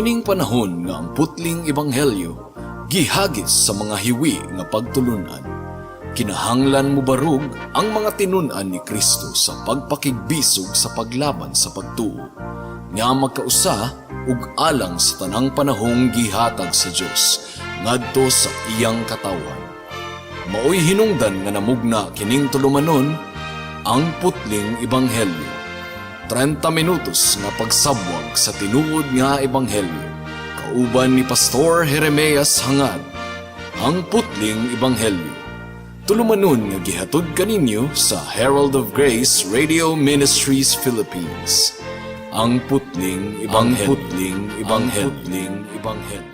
Niining panahon nga ang putling ebanghelyo gihagis sa mga hiwi nga pagtulunan. Kinahanglan mobarog ang mga tinun-an ni Kristo sa pagpakigbisog sa paglaban sa pagtuo nga magkausa ug alang sa tanang panahong gihatag sa Dios ngadto sa iyang katawhan. Maoy hinungdan nga namugna kining tulumanon, Ang Putling Ebanghelyo. 30 minutos nga pagsabwag sa tinuod nga ebanghelyo. Kauban ni Pastor Jeremias Hangad. Ang Putling Ebanghelyo. Tulumanon nga gihatod kaninyo sa Herald of Grace Radio Ministries Philippines. Ang Putling Ebanghelyo. Ang Putling Ebanghelyo. Ang Putling Ebanghelyo.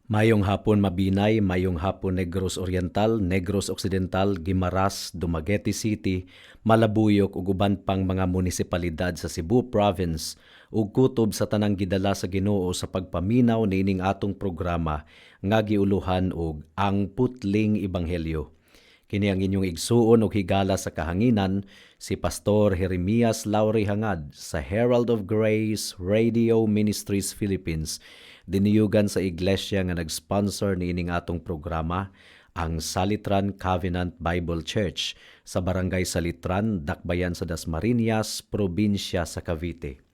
Mayong hapon, Mabinay, mayong hapon Negros Oriental, Negros Occidental, Guimaras, Dumaguete City, Malabuyok ug uban pang mga munisipalidad sa Cebu Province ug kutob sa tanang gidala sa Ginoo sa pagpaminaw niining atong programa nga giuluhan og Ang Putling Ebanghelyo. Kini ang inyong igsuon ug higala sa kahanginan, si Pastor Jeremias Lauri Hangad sa Herald of Grace Radio Ministries Philippines, diniyugan sa iglesia nga nag-sponsor niining atong programa, ang Salitran Covenant Bible Church sa Barangay Salitran, Dakbayan sa Dasmariñas, probinsya sa Cavite.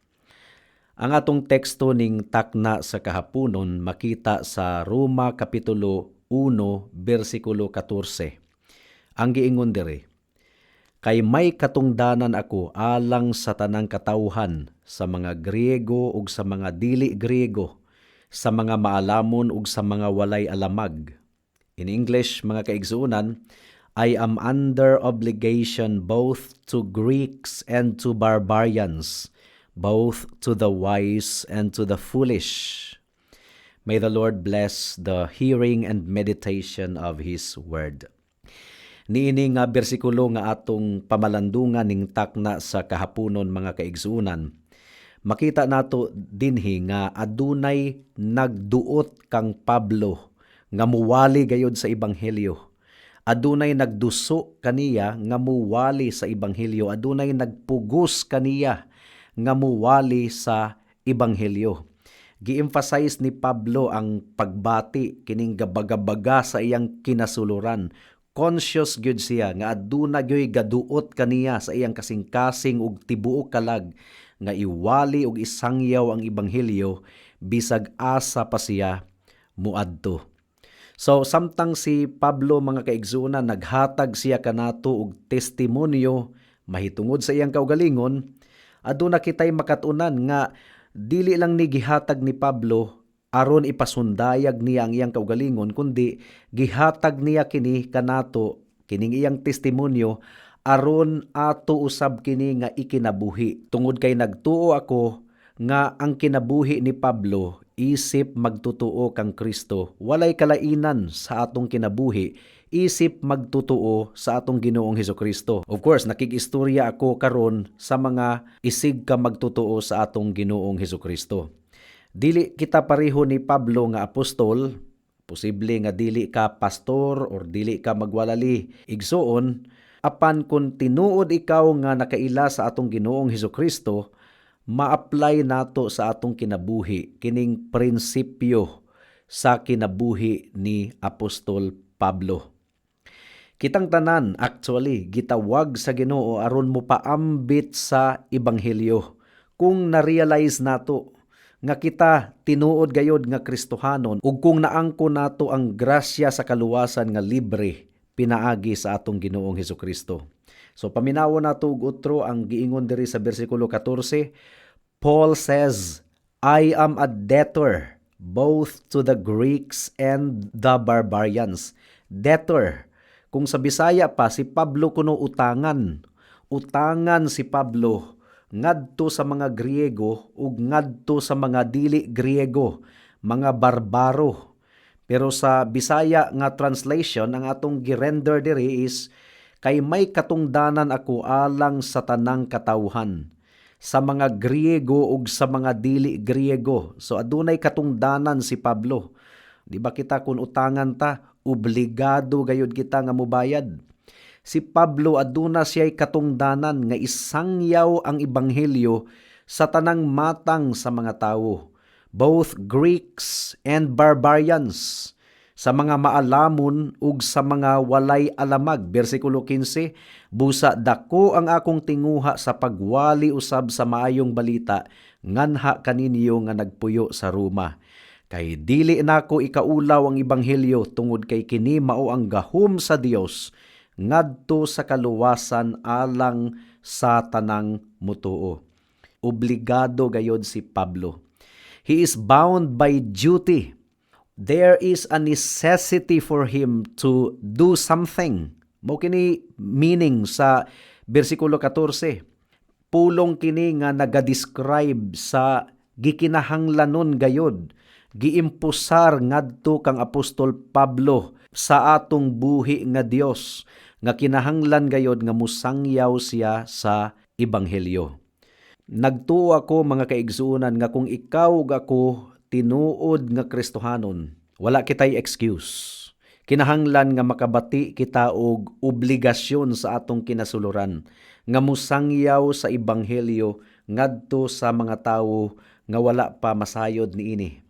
Ang atong teksto ning takna sa kahaponon makita sa Roma Kapitulo 1, bersikulo 14. Ang giingon diri, "Kay may katungdanan ako alang sa tanang katawhan, sa mga Griego ug sa mga dili Griego, sa mga maalamon ug sa mga walay alamag." In English, mga kaigsuonan, "I am under obligation both to Greeks and to barbarians, both to the wise and to the foolish." May the Lord bless the hearing and meditation of His Word. Niini nga bersikulo nga atong pamalandungan ning takna sa kahaponon, mga kaigsuonan, makita nato dinhi nga adunay nagduot kang Pablo nga muwali gayod sa ebanghelyo. Adunay nagduso kaniya nga muwali sa ebanghelyo. Adunay nagpugos kaniya nga muwali sa ebanghelyo. Gi-emphasize ni Pablo ang pagbati kining gabagabaga sa iyang kinasuluran. Conscious gyud siya nga aduna gyoy gaduot kaniya sa iyang kasing-kasing ug tibuok kalag nga iwali ug isangyaw ang ebanghelyo bisag asa pa siya muadto. So samtang si Pablo, mga kaigsuonan, naghatag siya kanato og testimonyo mahitungod sa iyang kaugalingon, aduna kitay makat-unan nga dili lang ni gihatag ni Pablo aron ipasundayag niya ang iyang kaugalingon, kundi gihatag niya kini kanato, kining iyang testimonyo, aron ato usab kini nga ikinabuhi. Tungod kay nagtuo ako nga ang kinabuhi ni Pablo isip magtutuo kang Kristo walay kalainan sa atong kinabuhi isip magtutuo sa atong Ginoong Hesus. Of course, nakig-istorya ako karon sa mga isig ka magtutuo sa atong Ginoong Hesus. Dili kita pareho ni Pablo nga apostol, posible nga dili ka pastor or dili ka magwalali igsuon, apan kung tinuod ikaw nga nakaila sa atong Ginoong Hesus, ma-apply nato sa atong kinabuhi kining prinsipyo sa kinabuhi ni Apostol Pablo. Kitang tanan actually gitawag sa Ginoo aron mopaambit sa ebanghelyo. Kung na-realize nato nga kita tinuod gayod nga Kristohanon ug kung naangko nato ang grasya sa kaluwasan nga libre pinaagi sa atong Ginoong Hesukristo. So paminawon nato og utro ang giingon diri sa bersikulo 14. Paul says, "I am a debtor both to the Greeks and the barbarians." Debtor. Kung sa Bisaya pa, si Pablo kuno utangan. Utangan si Pablo ngadto sa mga Griego ug ngadto sa mga dili Griego, mga barbaro. Pero sa Bisaya nga translation, ang atong gi-render diri is kay may katungdanan ako alang sa tanang katawhan, sa mga Griego ug sa mga dili Griego. So adunay katungdanan si Pablo. Di ba kita kung utangan ta, obligado gayud kita nga mobayad? Si Pablo, aduna siya'y katungdanan nga isangyaw ang ebanghelyo sa tanang matang sa mga tawo, both Greeks and barbarians, sa mga maalamon ug sa mga walay alamag. Bersikulo 15, "Busa dako ang akong tinguha sa pagwali usab sa maayong balita nganha kaninyo nga nagpuyo sa Roma. Kay dili nako ikaulaw ang ebanghelyo, tungod kay kini mao ang gahom sa Dios ngadto sa kaluwasan alang sa tanang mutuo." Obligado gayod si Pablo. He is bound by duty. There is a necessity for him to do something. Mao kini meaning sa bersikulo 14. Pulong kini nga naga-describe sa gikinahanglanon gayod, giimpusar ngadto kang Apostol Pablo sa atong buhi nga Dios nga kinahanglan gayod nga musangyaw siya sa ebanghelyo. Nagtuo ako, mga kaigsuonan, nga kung ikaw ug ako tinuod nga Kristohanon, wala kitay excuse. Kinahanglan nga makabati kita og obligasyon sa atong kinasuluran nga musangyaw sa ebanghelyo ngadto sa mga tawo nga wala pa masayod niini.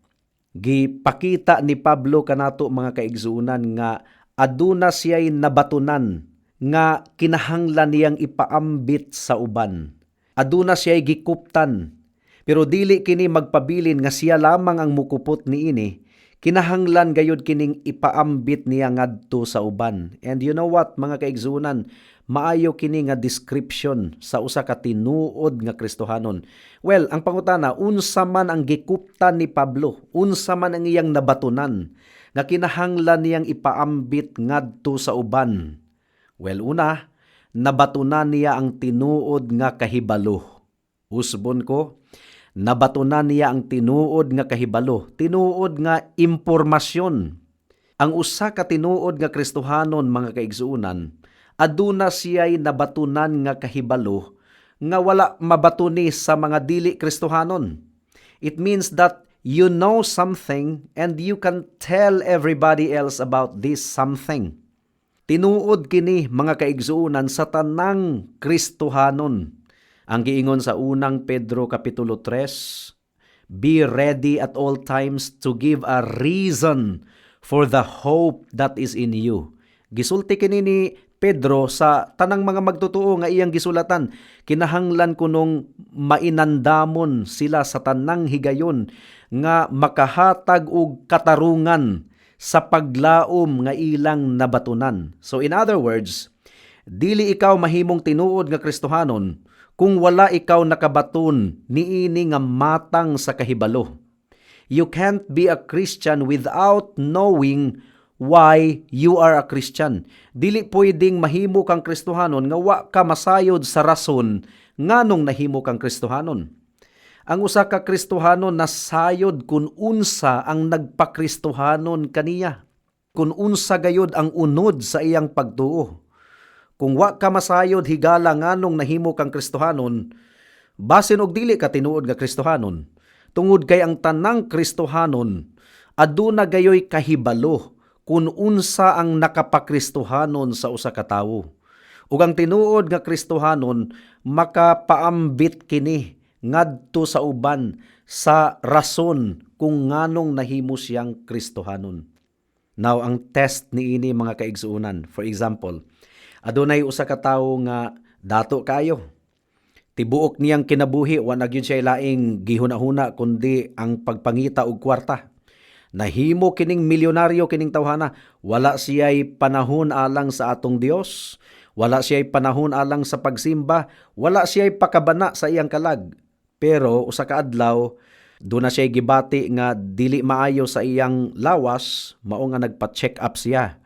Gipakita ni Pablo kanato, mga kaigsuonan, nga aduna siya'y nabatunan nga kinahanglan niyang ipaambit sa uban. Aduna siya'y gikuptan. Pero dili kini magpabilin nga siya lamang ang mukupot niini. Kinahanglan gayud kining ipaambit niya ngadto sa uban. And you know what, mga kaigsuonan, maayo kini nga description sa usa ka tinuod nga Kristohanon. Well, ang pangutana, unsa man ang gikuptan ni Pablo? Unsa man ang iyang nabatunan nga kinahanglan niyang ipaambit ngadto sa uban? Well, una, nabatunan niya ang tinuod nga kahibalo. Usbon ko, nabatunan niya ang tinuod nga kahibalo, tinuod nga impormasyon. Ang usa ka tinuod nga Kristohanon, mga kaigsuonan, aduna siya'y nabatunan nga kahibalo nga wala mabatuni sa mga dili Kristohanon. It means that you know something and you can tell everybody else about this something. Tinuod kini, mga kaigsuonan, sa tanang Kristohanon. Ang giingon sa Unang Pedro kapitulo 3, "Be ready at all times to give a reason for the hope that is in you." Gisulti kini ni Pedro sa tanang mga magtotoo nga iyang gisulatan. Kinahanglan kunong mainandamon sila sa tanang higayon nga makahatag og katarungan sa paglaom nga ilang nabatunan. So in other words, dili ikaw mahimong tinuod nga Kristohanon kung wala ikaw nakabaton niini nga matang sa kahibalo. You can't be a Christian without knowing why you are a Christian. Dili pwedeng mahimo kang Kristohanon nga wa ka masayod sa rason nganong nahimo kang Kristohanon. Ang usa ka Kristohanon nasayod kung unsa ang nagpakristohanon kaniya, kung unsa gayud ang unod sa iyang pagtuo. Kung wa ka masayod, higala, nganong nahimo kang Kristohanon, basin og dili ka tinuod nga Kristohanon. Tungod kay ang tanang Kristohanon aduna gayoy kahibalo kung unsa ang nakapakristohanon sa usa ka tawo. Ug ang tinuod nga Kristohanon, makapaambit kini ngadto sa uban sa rason kung nganong nahimo siyang Kristohanon. Now, ang test niini, mga kaigsuonan, for example, adunay usa ka tawo nga dato kayo. Tibuok niyang kinabuhi, wa na gyud siya laing gihuna-huna kundi ang pagpangita og kwarta. Nahimo kining milyonaryo kining tawhana, wala siya'y panahon alang sa atong Dios, wala siya'y panahon alang sa pagsimba, wala siya'y pakabana sa iyang kalag. Pero usa ka adlaw, duna siya'y gibati nga dili maayo sa iyang lawas, mao nga nagpa-check up siya.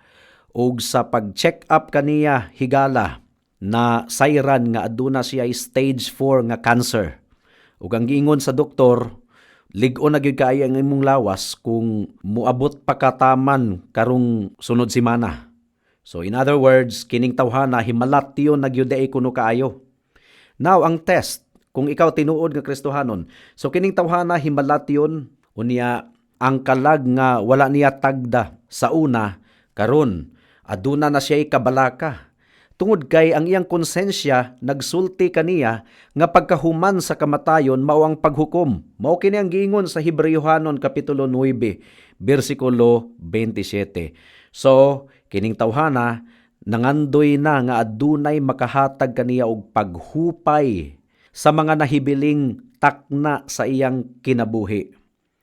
Ug sa pag-check up kaniya, higala, na sayran nga aduna siya stage 4 nga cancer. Ug ang giingon sa doktor, Lig-on na gyud kaayo ang imong lawas kung muabot pa ka taman karong sunod semana. So in other words, kining tawhana himalatyon na gyud diay kuno kaayo. Now ang test kung ikaw tinuod nga Kristohanon. So kining tawhana himalatyon, unya ang kalag nga wala niya tagda sa una, karon aduna na siya'y kabalaka. Tungod kay ang iyang konsensya nagsulti kaniya nga pagkahuman sa kamatayon mao ang paghukom. Mao kini ang giingon sa Hebreohanon kapitulo 9 bersikulo 27. So kining tawhana nangandoy na nga adunay makahatag kaniya og paghupay sa mga nahibiling takna sa iyang kinabuhi.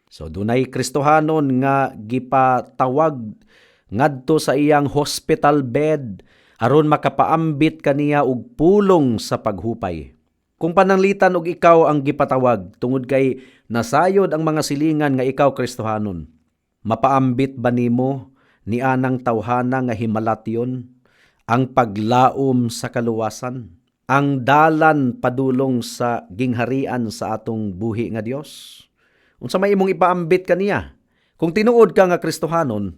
So dunay Kristohanon nga gipatawag ngadto sa iyang hospital bed aron makapaambit kaniya og pulong sa paghupay. Kung pananglitan og ikaw ang gipatawag tungod kay nasayod ang mga silingan nga ikaw Kristohanon, mapaambit ba nimo ni anang tawhana nga himalatyon ang paglaom sa kaluwasan, ang dalan padulong sa gingharian sa atong buhi nga Dios? Unsa may imong ipaambit kaniya? Kung tinuod ka nga Kristohanon,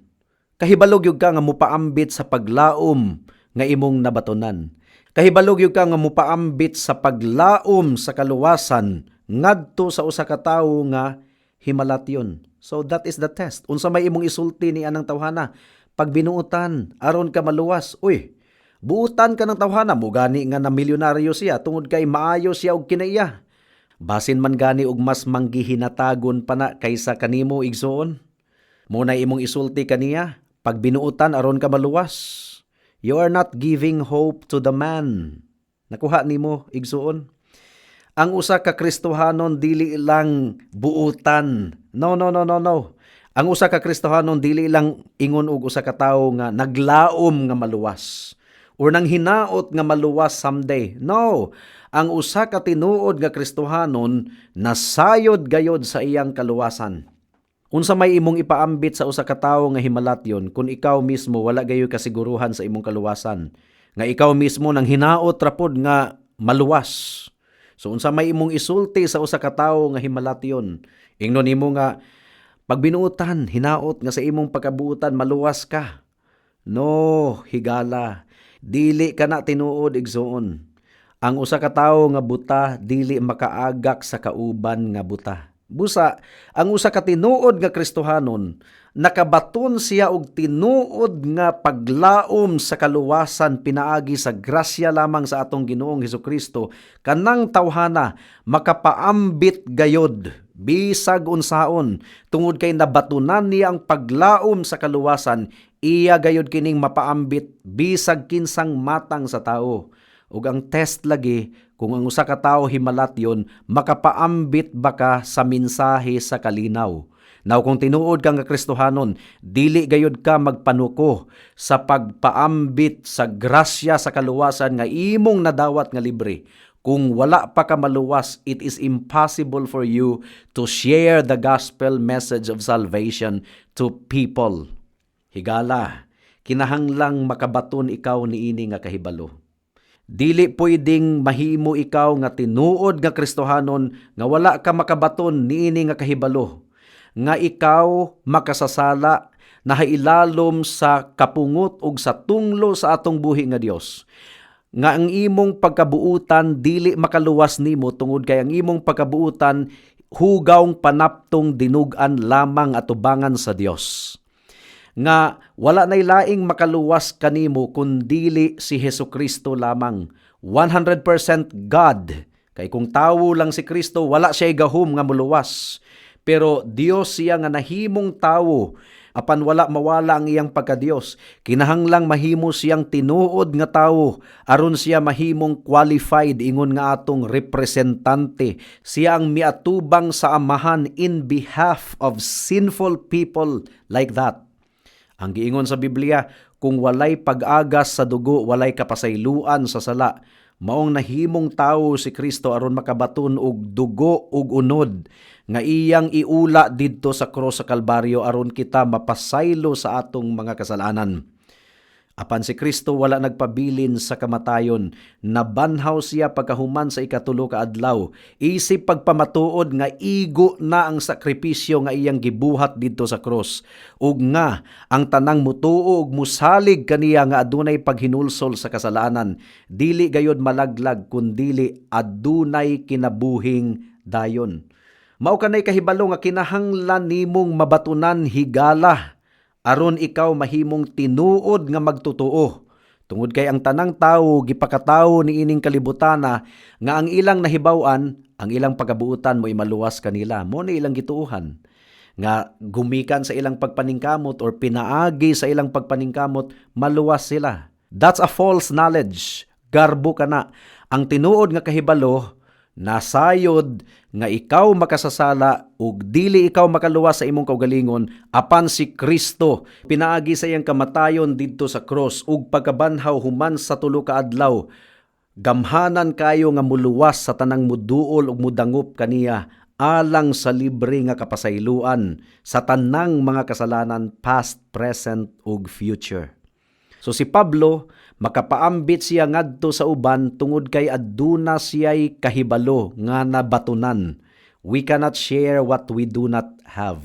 kahibalo gyud ka nga mupaambit sa paglaom nga imong nabatonan. Kahibalo gyud ka nga mupaambit sa paglaom sa kaluwasan ngadto sa usa ka tawo nga himalatyon. So that is the test. Unsa may imong isulti ni anang tawhana? Pag binuutan aron ka maluwas. Uy, buutan ka ng tawhana mo gani nga na milyonaryo siya tungod kay maayo siya og kinaiya. Basin man gani og mas manggihinatagon pa na kaysa kanimo, igsoon. Mao na imong isulti kaniya pag binuutan aron ka maluwas. You are not giving hope to the man. Nakuha nimo, igsoon? Ang usa ka Kristohanon dili lang buutan. No, no, no, no, no. Ang usa ka Kristohanon dili lang ingon og usa ka tawo nga naglaom nga maluwas or nang hinaot nga maluwas someday. No. Ang usa ka tinuod nga Kristohanon nasayod gayod sa iyang kaluwasan. Unsa may imong ipaambit sa usa ka tawo nga himalatyon kung ikaw mismo wala gayoy kasiguruhan sa imong kaluwasan? Nga ikaw mismo nang hinaot ra pod nga maluwas. So unsa may imong isulti sa usa ka tawo nga himalatyon? Ingnon nimo nga pag binuutan, hinaot nga sa imong pagkabuutan maluwas ka. No, higala. Dili ka na tinuod, igsoon. Ang usa ka tawo nga buta dili makaagak sa kauban nga buta. Busa, ang usa ka tinuod nga Kristohanon, nakabaton siya og tinuod nga paglaom sa kaluwasan pinaagi sa grasya lamang sa atong Ginoong Hesukristo. Kanang tawhana makapaambit gayod bisag unsaon tungod kay nabatunan niya ang paglaom sa kaluwasan. Iya gayod kining mapaambit bisag kinsang matang sa tao. Ug ang test lagi kung ang usa ka tawo himalatyon, makapaambit ba ka sa mensahe sa kalinaw? Now kung tinuod kang nga Kristohanon, dili gayod ka magpanuko sa pagpaambit sa grasya sa kaluwasan nga imong nadawat nga libre. Kung wala pa ka maluwas, it is impossible for you to share the gospel message of salvation to people. Higala, kinahanglang makabaton ikaw niini nga kahibalo. Dili pwedeng mahimo ikaw nga tinuod nga Kristohanon nga wala ka makabaton niini nga kahibalo nga ikaw makasasala, nahailalom sa kapungot ug sa tunglo sa atong buhi nga Dios. Nga ang imong pagkabuutan dili makaluwas nimo tungod kay ang imong pagkabuutan hugawng panaptong dinug-an lamang atubangan sa Dios. Nga wala nay laing makaluwas kanimo kun dili si Hesukristo lamang. 100% God. Kay kung tawo lang si Kristo, wala siya gahom nga muluwas. Pero Dios siya nga nahimong tawo apan wala mawala ang iyang pagkadiyos. Kinahanglang mahimo siyang tinuod nga tawo aron siya mahimong qualified ingon nga atong representante. Siya ang miatubang sa Amahan in behalf of sinful people like that. Ang giingon sa Biblia, kung walay pag-agas sa dugo, walay kapasayloan sa sala. Maong nahimong tawo si Kristo aron makabaton og dugo ug unod nga iyang iula didto sa krus sa Kalbaryo aron kita mapasaylo sa atong mga kasalanan. Apan si Kristo wala nagpabilin sa kamatayon. Nabanhaw siya pagkahuman sa 3 ka adlaw. Isip pagpamatuod nga igo na ang sakripisyo nga iyang gibuhat didto sa krus. Ug nga ang tanang mutuo ug musalig kaniya nga adunay paghinulsol sa kasalanan, dili gayod malaglag kundili adunay kinabuhing dayon. Mao kanay kahibalo nga kinahanglan nimong mabatunan higala aron ikaw mahimong tinuod nga magtotoo. Tungod kay ang tanang tawo gipakatawo niining kalibutana nga ang ilang nahibaw-an, ang ilang pagabuotan mo maluwas kanila. Mo ni ilang gituohan nga gumikan sa ilang pagpaningkamot or pinaagi sa ilang pagpaningkamot, maluwas sila. That's a false knowledge. Garbo kana. Ang tinuod nga kahibalo, nasayod nga ikaw makasasala ug dili ikaw makaluwas sa imong kaugalingon, apan si Kristo pinaagi sa iyang kamatayon didto sa cross ug pagkabanhaw human sa 3 ka adlaw, gamhanan kayo nga muluwas sa tanang muduol ug mudangop kaniya alang sa libre nga kapasayloan sa tanang mga kasalanan, past, present ug future. So si Pablo, makapaambit siya ngadto sa uban tungod kay aduna siya'y kahibalo nga nabatunan. We cannot share what we do not have.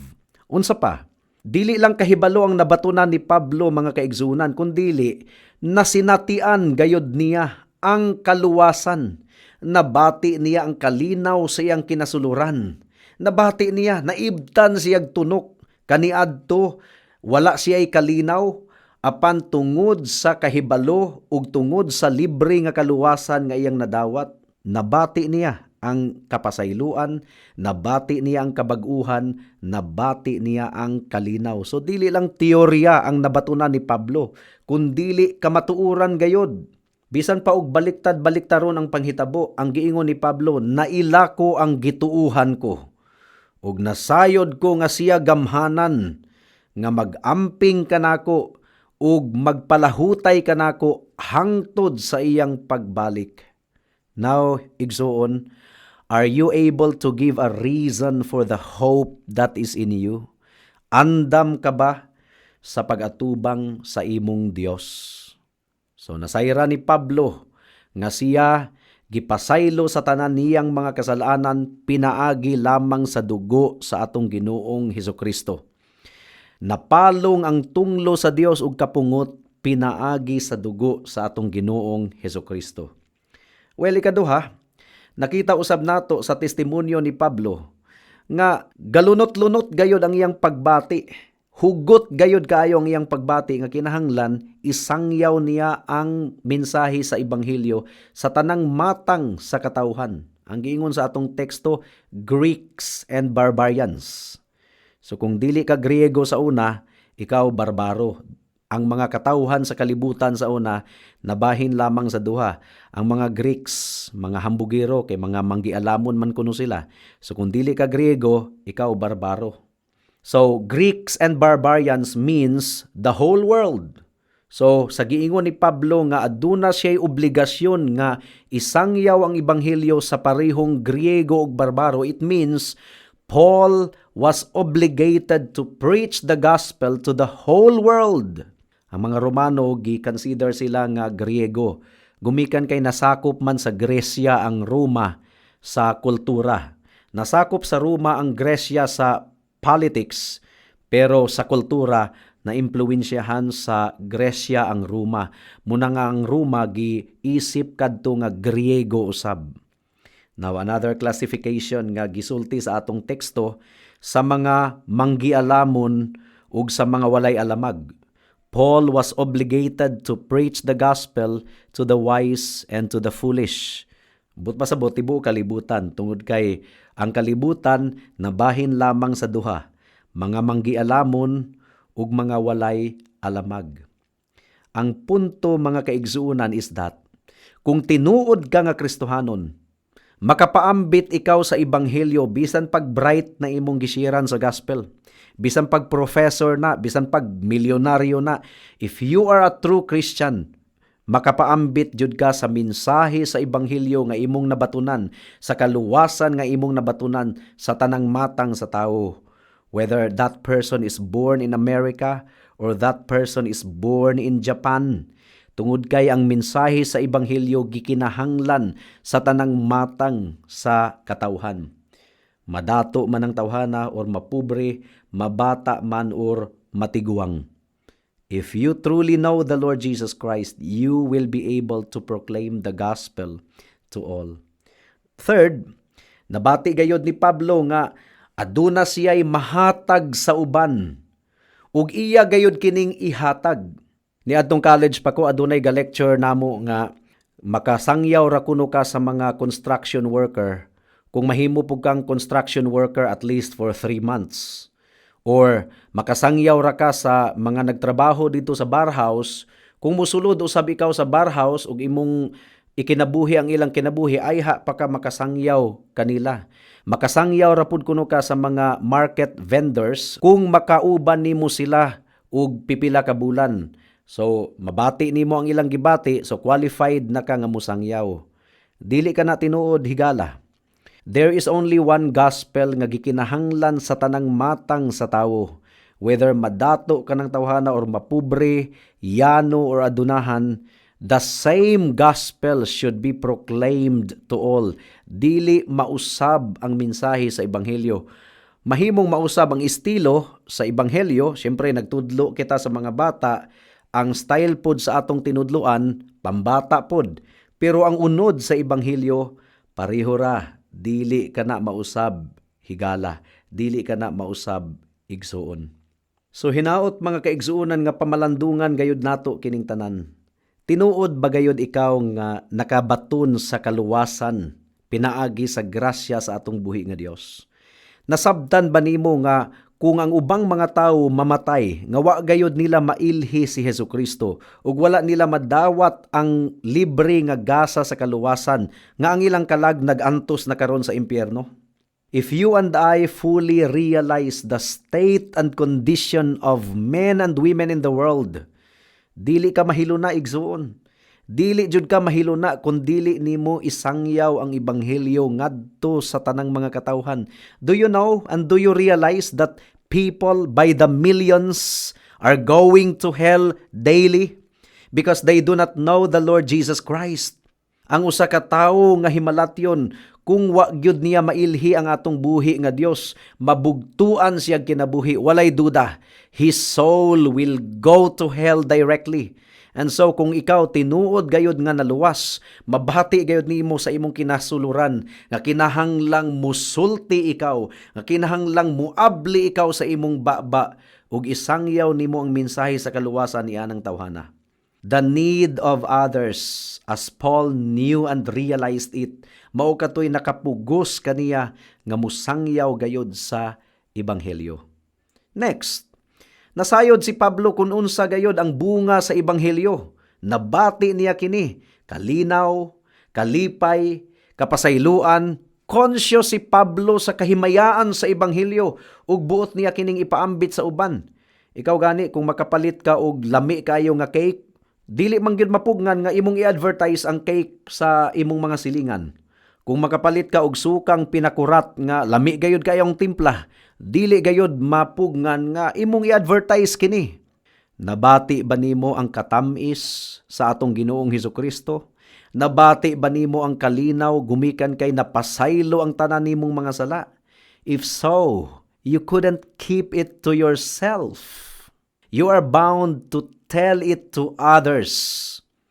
Unsa pa? Dili lang kahibalo ang nabatunan ni Pablo, mga kaigsunan, kundili nasinatian gayod niya ang kaluwasan. Nabati niya ang kalinaw sa iyang kinasuluran. Nabati niya, naibtan siyag tunok. Kaniadto, wala siya'y kalinaw, apan tungod sa kahibalo ug tungod sa libre nga kaluwasan nga iyang nadawat, nabati niya ang kapasayloan, nabati niya ang kabag-uhan, nabati niya ang kalinaw. So dili lang teorya ang nabatunan ni Pablo, kundili kamatuoran gayod. Bisan pa og baliktad-baliktaron ang panghitabo, ang giingon ni Pablo, "Naila ko ang gituuhan ko. Ug nasayod ko nga siya gamhanan nga mag-amping kanako ug magpalahutay kanako hangtod sa iyang pagbalik." Now, igsuon, are you able to give a reason for the hope that is in you? Andam ka ba sa pag-atubang sa imong Dios? So nasayra ni Pablo nga siya gipasaylo sa tanan niyang mga kasalanan pinaagi lamang sa dugo sa atong Ginoong Hesukristo. Napalong ang tunglo sa Dios ug kapungot pinaagi sa dugo sa atong Ginoong Hesukristo. Well, ikaduha, nakita usab nato sa testimonyo ni Pablo nga galunot-lunot gayod ang iyang pagbati. Hugot gayod kaayo ang iyang pagbati nga kinahanglan isangyaw niya ang mensahe sa ebanghelyo sa tanang matang sa katawhan. Ang giingon sa atong teksto, Greeks and barbarians. So kung dili ka Griego sa una, ikaw barbaro. Ang mga katawhan sa kalibutan sa una, nabahin lamang sa duha. Ang mga Greeks, mga hambugero, kay mga manggialamon man kuno sila. So kung dili ka Griego, ikaw barbaro. So Greeks and barbarians means the whole world. So sa giingon ni Pablo nga aduna siya'y obligasyon nga isangyaw ang ebanghelyo sa parehong Griego ug barbaro, it means Paul was obligated to preach the gospel to the whole world. Ang mga Romano, gi-consider sila nga Griego. Gumikan kay nasakop man sa Gresya ang Roma sa kultura. Nasakop sa Roma ang Gresya sa politics, pero sa kultura naimpluwensyahan sa Gresya ang Roma. Muna nga ang Roma giisip kadto nga Griego usab. Now, another classification nga gisulti sa atong teksto, sa mga manggialamon ug sa mga walay alamag. Paul was obligated to preach the gospel to the wise and to the foolish. But pasabot, tibuok kalibutan, tungod kay ang kalibutan nabahin lamang sa duha, mga manggialamon ug mga walay alamag. Ang punto, mga kaigsuonan, is that kung tinuod ka nga Kristohanon, makapaambit ikaw sa ebanghelyo bisan pag bright na imong gishiran sa gospel, bisan pag professor na, bisan pag milyonaryo na. If you are a true Christian, makapaambit jud ka sa mensahe sa ebanghelyo nga imong nabatunan, sa kaluwasan nga imong nabatunan sa tanang matang sa tawo. Whether that person is born in America or that person is born in Japan. Tungod kay ang mensahe sa ebanghelyo gikinahanglan sa tanang matang sa katawhan. Madato man ang tawhana or mapobre, mabata man or matiguang. If you truly know the Lord Jesus Christ, you will be able to proclaim the gospel to all. Third, nabati gayod ni Pablo nga aduna siya'y mahatag sa uban ug iya gayod kining ihatag. Niadtong college pa ko, adunay ga-lecture namo nga makasangyaw ra kuno ka sa mga construction worker kung mahimo pud kang construction worker at least for 3 months. Or makasangyaw ra ka sa mga nagtrabaho dito sa barhouse kung musulod usab ikaw sa barhouse ug imong ikinabuhi ang ilang kinabuhi, ayha pa ka makasangyaw kanila. Makasangyaw ra pud kuno ka sa mga market vendors kung makauban nimo sila og pipila ka bulan. So mabati nimo ang ilang gibati, so qualified na ka nga musangyaw. Dili ka na tinuod, higala. There is only one gospel nga gikinahanglan sa tanang matang sa tawo. Whether madato ka ng tawhana or mapobre, yano or adunahan, the same gospel should be proclaimed to all. Dili mausab ang mensahe sa ebanghelyo. Mahimong mausab ang estilo sa ebanghelyo, siyempre nagtudlo kita sa mga bata, ang style pod sa atong tinudloan pambata pod. Pero ang unod sa ebanghelyo pareho ra, dili ka na mausab, higala, dili ka na mausab, igsuon. So hinaot, mga kaigsuonan, nga pamalandungan gayud nato kining tanan. Tinuod ba gayud ikaw nga nakabaton sa kaluwasan pinaagi sa grasya sa atong buhi nga Dios? Nasabtan ba nimo nga kung ang ubang mga tawo mamatay nga wa gayud nila mailhi si Hesus Kristo ug wala nila madawat ang libre nga gasa sa kaluwasan, nga ang ilang kalag nagantos na karon sa impyerno? If you and I fully realize the state and condition of men and women in the world, dili ka mahiluna, igsuon. Dili jud ka mahiluna kung dili nimo isangyaw ang ebanghelyo ngadto sa tanang mga katawhan. Do you know and do you realize that people by the millions are going to hell daily because they do not know the Lord Jesus Christ? Ang usa ka tawo nga himalatyon, kung wa gyud niya mailhi ang atong buhi nga Dios, mabugtuan siya kinabuhi, walay duda. His soul will go to hell directly. And so kung ikaw tinuod gayud nga naluwas, mabati gayud nimo sa imong kinasuluran nga kinahanglang musulti ikaw, nga kinahanglang muabli ikaw sa imong baba ug isangyaw nimo ang mensahe sa kaluwasan ni anang tawhana. The need of others, as Paul knew and realized it, mao katoy nakapugos kaniya nga musangyaw gayud sa ebanghelyo. Next, nasayod si Pablo kung unsa gayod ang bunga sa ebanghelyo. Nabati niya kini, kalinaw, kalipay, kapasayloan. Conscious si Pablo sa kahimayaan sa ebanghelyo ug buot niya kining ipaambit sa uban. Ikaw gani, kung makapalit ka og lami kayo nga cake, dili man gyud mapugnan nga imong i-advertise ang cake sa imong mga silingan. Kung makapalit ka og sukang pinakurat nga lami gayud kayong timpla, dili gayud mapugnan nga imong i-advertise kini. Nabati ba nimo ang katamis sa atong Ginoong Hesus Kristo? Nabati ba nimo ang kalinaw gumikan kay napasaylo ang tanan nimong mga sala? If so, you couldn't keep it to yourself. You are bound to tell it to others.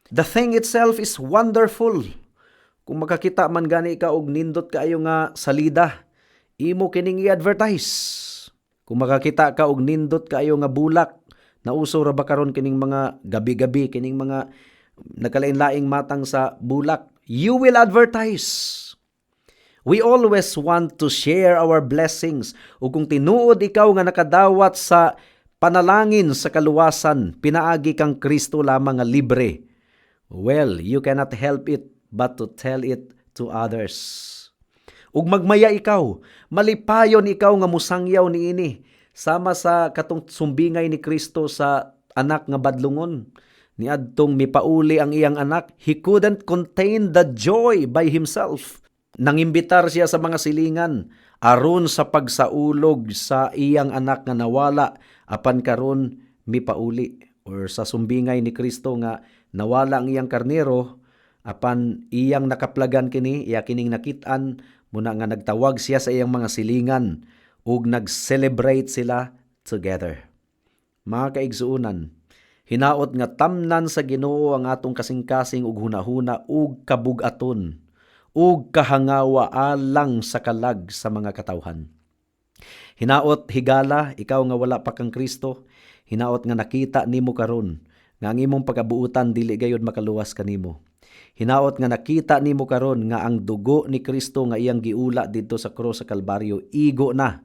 The thing itself is wonderful. Kung makakita man gani ka og nindot kaayo nga salida, imo kining i-advertise. Kung makakita ka og nindot kaayo nga bulak, nauso ra ba karon kining mga gabi-gabi, kining mga nagkalain-laing matang sa bulak, you will advertise. We always want to share our blessings. O kung tinuod ikaw nga nakadawat sa panalangin sa kaluwasan, pinaagi kang Kristo lamang nga libre, well, you cannot help it but to tell it to others. Ug magmaya ikaw, malipayon ikaw nga musangyaw niini sama sa katong sumbingay ni Kristo sa anak nga badlungon. Niadtong mipauli ang iyang anak, he couldn't contain the joy by himself. Nangimbitar siya sa mga silingan aron sa pagsaulog sa iyang anak nga nawala apan karon mipauli, or sa sumbingay ni Kristo nga nawala ang iyang karnero apan iyang nakaplagan kini, iya kining nakit-an, muna nga nagtawag siya sa iyang mga silingan ug nag-celebrate sila together. Mga kaigsuonan, hinaot nga tamnan sa Ginoo ang atong kasing-kasing ug hunahuna ug kabug-aton ug kahangawa alang sa kalag sa mga katawhan. Hinaot higala ikaw nga wala pa kang Kristo, hinaot nga nakita nimo karon nga ang imong pagkabuutan dili gayud makaluwas kanimo. Hinaot nga nakita nimo karon nga ang dugo ni Kristo nga iyang giula didto sa krus sa Kalbaryo igo na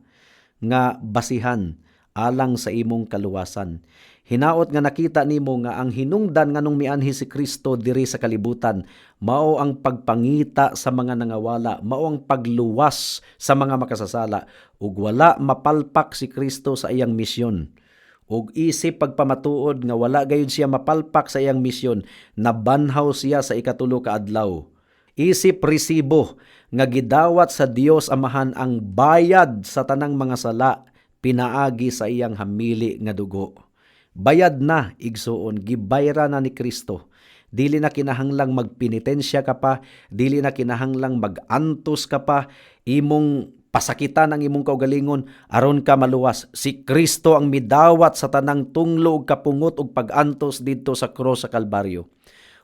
nga basihan alang sa imong kaluwasan. Hinaot nga nakita nimo nga ang hinungdan nganong mianhi si Kristo diri sa kalibutan mao ang pagpangita sa mga nangawala, mao ang pagluwas sa mga makasasala, ug wala mapalpak si Kristo sa iyang misyon. Ug isip pagpamatuod nga wala gayud siya mapalpak sa iyang misyon, nabanhaw siya sa ikatulo ka adlaw. Isip resibo nga gidawat sa Dios Amahan ang bayad sa tanang mga sala pinaagi sa iyang hamili nga dugo. Bayad na, igsuon, gibayra na ni Kristo. Dili na kinahanglang magpenitensya ka pa, dili na kinahanglang magantos ka pa, imong pasakitan ang imong kaugalingon aron ka maluwas. Si Kristo ang midawat sa tanang tunglo ug kapungot ug pag-antos didto sa krus sa Kalbaryo.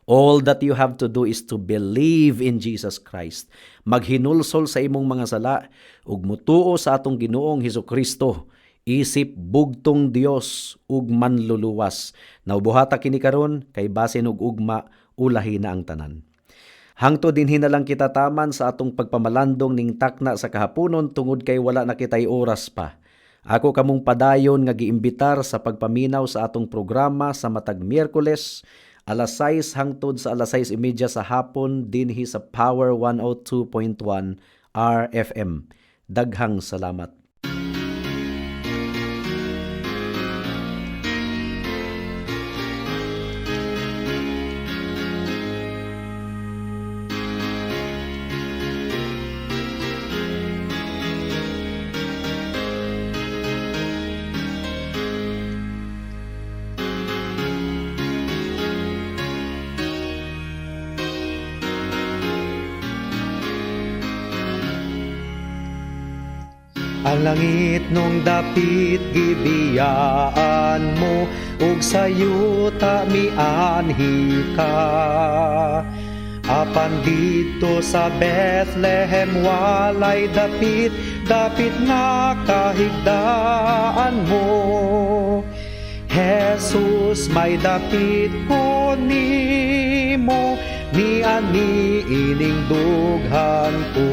All that you have to do is to believe in Jesus Christ. Maghinulsol sa imong mga sala ug mutuo sa atong Ginoong Hesukristo isip bugtong Dios ug manluluwas. Naubuhata kini karon kay basin og ugma ulahi na ang tanan. Hangtod dinhi na lang kita taman sa atong pagpamalandong ning takna sa kahaponon tungod kay wala na kitay oras pa. Ako kamong padayon nga giimbitar sa pagpaminaw sa atong programa sa matag Miyerkules alas 6 hangtod sa alas 6:30 sa hapon dinhi sa Power 102.1 RFM. Daghang salamat. Ang langit nung dapit gibiyaan mo, ug sa yuta mianhi ka. Apan didto sa Bethlehem walay dapit, dapit nga kahigdaan mo. Jesus, may dapit ko nimo, niani ining dughan ko.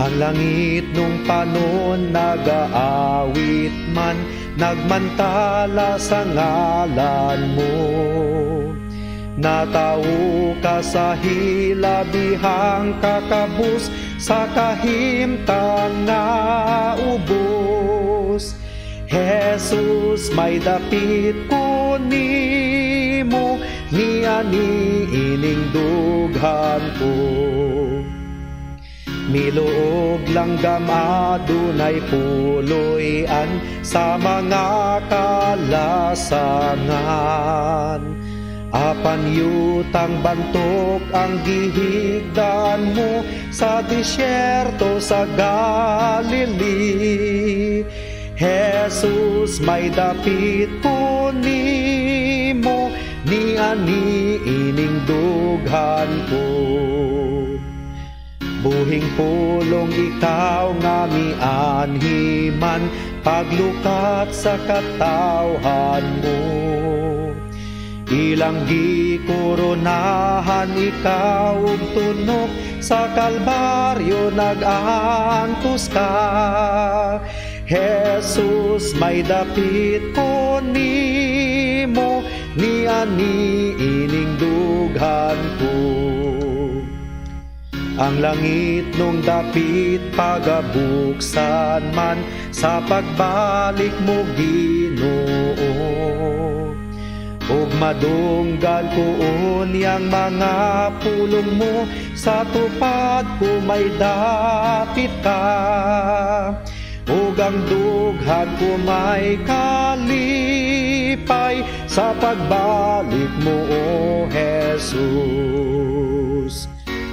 Ang langit nung panon nagaawit man, nagmantala sa ngalan mo. Natawo ka sa hilabihang kakabus, sa kahimtang nga ubos. Jesus, may dapit ko nimo, niani ining dughan ko. Miluog langgam adunay puloy-an sa mga kalasangan. Apan yutang bantok ang gihigdan mo sa disyerto sa Galilee. Jesus, may dapit ko nimo, niani ining dughan ko. Buhing pulong ikaw nga mianhiman, paglukat sa katawhan mo. Ilang gikoronahan ikaw ug tunok, sa Kalbaryo nag-antos ka. Jesus, may dapit ko nimo, niani ining dughan ko. Ang langit nung dapit pagabuksan man, sa pagbalik mo Ginoo. Ug madunggan ko unyang mga pulong mo, sa tupad ko may dapit ka. Ug ang dughan ko may kalipay sa pagbalik mo, O Jesus.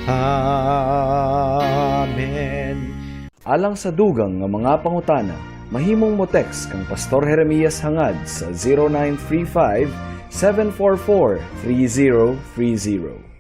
Amen. Alang sa dugang nga mga pangutana, mahimong mo text kang Pastor Jeremias Hangad sa 0935 744 3030.